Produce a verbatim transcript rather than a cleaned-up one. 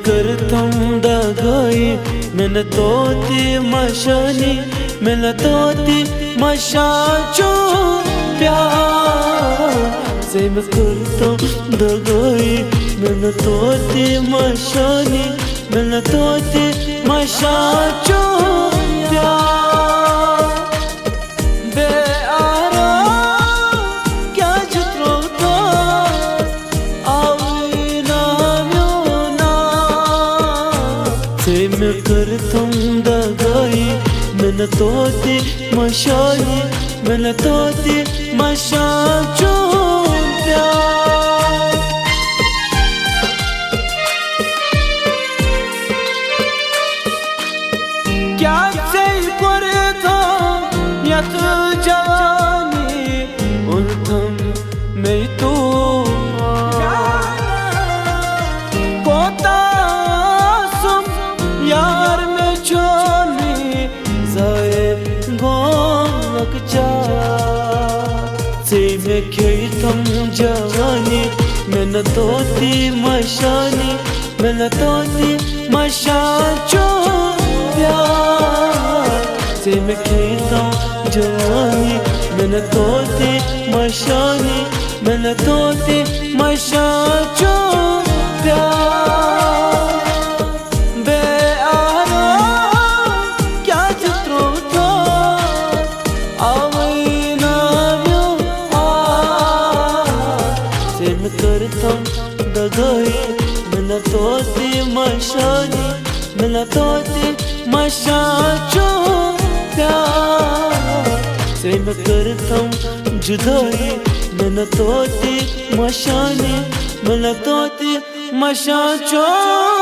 کٔرتھم دگٲیی، مےٚ نہٕ توتہِ مشانی، مےٚ نہٕ توتہِ مشان چون پیار۔ ژےٚ مےٚ کٔرتھم دگٲیی، مےٚ نہٕ توتہِ مشانی، مےٚ نہٕ توتہِ مشان چون پیار۔ بے آرام کیٛازِ ترٛوو تھوٚد؟ آوٕے نا میون ناو۔ ژےٚ مےٚ کٔرتھم دگٲیی، مےٚ نہٕ توتہِ مشانی، مےٚ نہٕ توتہِ مشان چون پیار۔ کیٛاہ ژےٚ کوٚرتھم یتھ جوانی، اوٚنتھم مےٚ طوفان؟ کوتاہ آسُم یار، مےٚ چھُنہٕ زٲیِد گوٚمُت لۄکچار۔ ژےٚ مےٚ کھیٚیتھم جوانی، مےٚ نہٕ توتہِ مشانی، مےٚ نہٕ توتہِ مشان چون پیار۔ ژےٚ مےٚ کھیٚیتھم جوانی، مےٚ نہٕ توتہِ مشانی، مےٚ نہٕ توتہِ مشان چون پیار۔ بے آرام کیٛازِ ترٛوو تھوٚد؟ آوٕے نا میون آر۔ ژےٚ مےٚ کٔرتھم دگٲیی، مےٚ نہٕ توتہِ مشانی، مےٚ نہٕ توتہِ مشان چون پیار۔ ژےٚ مےٚ کٔرتھم جدٲیی، مےٚ نہٕ توتہِ مشانی، مےٚ نہٕ توتہِ مشان چون